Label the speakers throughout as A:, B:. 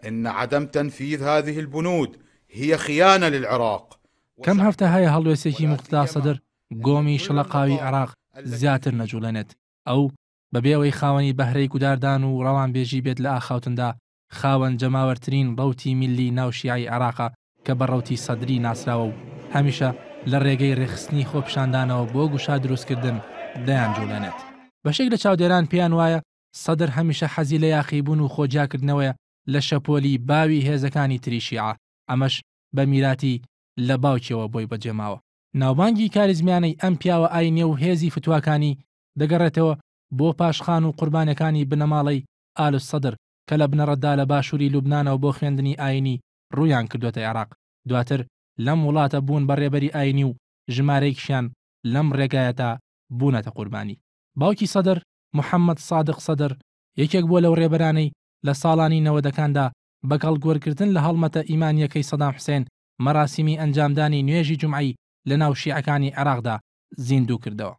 A: إن عدم تنفيذ هذه البنود هي خیانە للعراق.
B: کەم هەفتە هەیە هەڵوێستێکی موقتەدا سەدر گۆمی شڵەقاوی عێراق زیاتر نەجوڵێنێت. ئەو بەبێ ئەوەی خاوەنی بەهرەی گوداردان و ڕەوانبێژی بێت لە ئاخاوتندا، خاوەن جەماوەرترین ڕەوتی میللی ناو شیعەی عێراقە کە بە ڕەوتی سەدری ناسراوە و هەمیشە لە ڕێگەی ڕێکخستنی خۆپیشاندانەوە بۆ گوشار دروستکردن دەیانجوڵێنێت. بەشێک لە چاودێران پێیان وایە سەدر هەمیشە حەزی لە یاخیبوون و خۆجیاکردنەوەیە لە شەپۆلی باوی هێزەکانی تری شیعە، ئەمەش بە میراتی لە باوکیەوە بۆی بەجێماوە. ناوبانگی کاریزمیانەی ئەم پیاوە ئاینیە و هێزی فتواکانی دەگەڕێتەوە بۆ پاشخان و قوربانیەکانی بنەماڵەی ئال سەدر کە لە بنەڕەتدا لە باشووری لوبنانەوە بۆ خوێندنی ئاینی ڕوویان کردۆتە عێراق، دواتر لەم وڵاتە بوون بە ڕێبەری ئاینی و ژمارەیەکیشیان لەم ڕێگایەدا بوونەتە قوربانی. باوکی سەدر، محەمەد سادق سەدر، یەکێک بووە لەو ڕێبەرانەی لە ساڵانی نەوەدەکاندا بە کەڵکوەرگرتن لە هەڵمەتە ئیمانییەکەی سەدام حوسێن مەراسیمی ئەنجامدانی نوێژی جومعەی لە ناو شیعەکانی عێراقدا زیندوو کردەوە.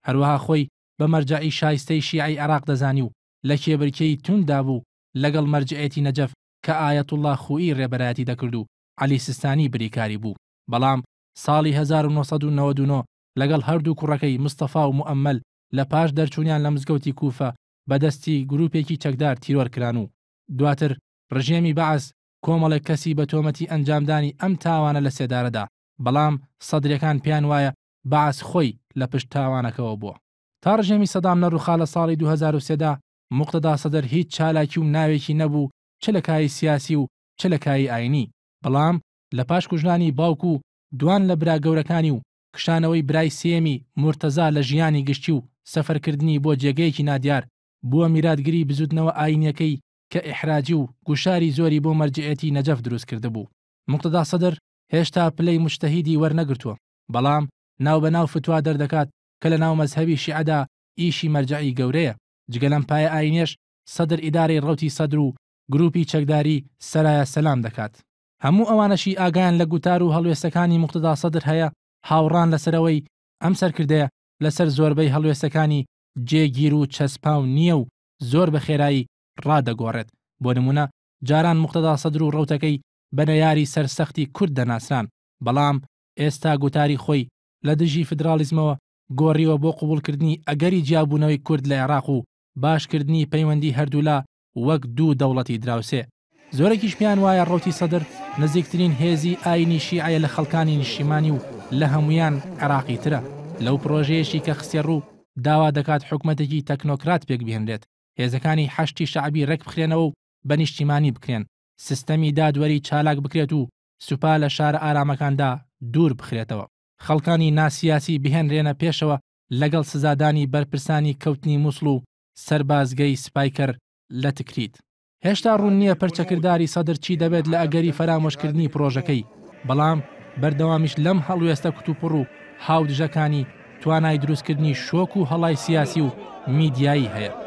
B: هەروەها خۆی بە مەرجەعی شایستەی شیعەی عێراق دەزانی و لە کێبرکێی تونددا بوو لەگەڵ مەرجعێتی نەجەف کە ئایەتوڵڵا خوئی ڕێبەرایەتی دەکرد و عەلی سیستانی بریکاری بوو. بەڵام ساڵی 1999 لەگەڵ هەردوو کوڕەکەی مستەفا و موئەممەل لە پاش دەرچوونیان لە مزگەوتی کوفە بە دەستی گروپێکی چەکدار تیرۆر کران و دواتر ڕژێمی بەعس کۆمەڵێک کەسی بە تۆمەتی ئەنجامدانی ئەم تاوانە لە سێدارە دا، بەڵام سەدریەکان پێیان وایە بەعس خۆی لە پشت تاوانەکەوە بووە. تا ڕژێمی سەدام نەڕوخا لە ساڵی 2003 دا موقتەدا سەدر هیچ چالاکی و ناوێکی نەبوو چ لە کایەی سیاسی و چ لە کایەی ئاینی، بەڵام لە پاش کوژرانی باوک و دوان لە برا گەورەکانی و کشانەوەی برای سێیەمی مورتەزا لە ژیانی گشتی و سەفەرکردنی بۆ جێگەیەکی نادیار، بووە میراتگری بزوتنەوە ئاینیەکەی کە ئیحراجی و گوشاری زۆری بۆ مەرجعیەتی نەجەف دروست کردبوو. موقتەدا سەدر هێشتا پلەی موجتەهیدی وەرنەگرتووە، بەڵام ناوبەناو فتوا دەردەکات کە لەناو مەزهەبی شیعەدا ئیشی مەرجەعی گەورەیە. جگە لەم پایە ئاینیەش سەدر ئیدارەی ڕەوتی سەدر و گروپی چەکداری سەرایا سەلام دەکات. هەموو ئەوانەشی ئاگایان لە گوتار و هەڵوێستەکانی موقتەدا سەدر هەیە هاوڕان لەسەر ئەوەی ئەم سەرکردەیە لەسەر زۆربەی هەڵوێستەکانی جێگیر و چەسپاو نییە و زۆر بە خێرایی ڕادەگۆڕێت. بۆ نموونە جاران موقتەدا سەدر و ڕەوتەکەی بە نەیاری سەرسەختی کورد دەناسران، بەڵام ئێستا گوتاری خۆی لە دژی فیدراڵیزمەوە گۆڕیوە بۆ قبوڵکردنی ئەگەری جیابوونەوەی کورد لە عێراق و باشکردنی پەیوەندی هەردوولا وەک دوو دەوڵەتی دراوسێ. زۆرێکیش پێیان وایە ڕەوتی سەدر نزیکترین هێزی ئایینی شیعەیە لە خەڵکانی نیشتیمانی و لە هەموویان عێراقیترە. لەو پڕۆژەیەشی کە خستیەڕوو داوا دەکات حکومەتێکی تەکنۆکرات پێکبهێنرێت، هێزەکانی حەشدی شەعبی ڕێکبخرێنەوە و بە نیشتیمانی بکرێن، سیستەمی دادوەری چالاک بکرێت و سوپا لە شارە ئارامەکاندا دوور بخرێتەوە. خەڵکانی ناسیاسی بهێنرێنە پێشەوە لەگەڵ سزادانی بەرپرسانی کەوتنی موسڵ و سەربازگەی سپایکەر لە تکریت. هێشتا ڕوون نییە پەرچەکرداری سەدر چی دەبێت لە ئەگەری فەرامۆشکردنی پڕۆژەکەی، بەڵام بەردەوامیش لەم هەڵوێستە کوتوپڕ و هاودژەکانی توانای دروستکردنی شۆک و هەڵای سیاسی و میدیایی هەیە.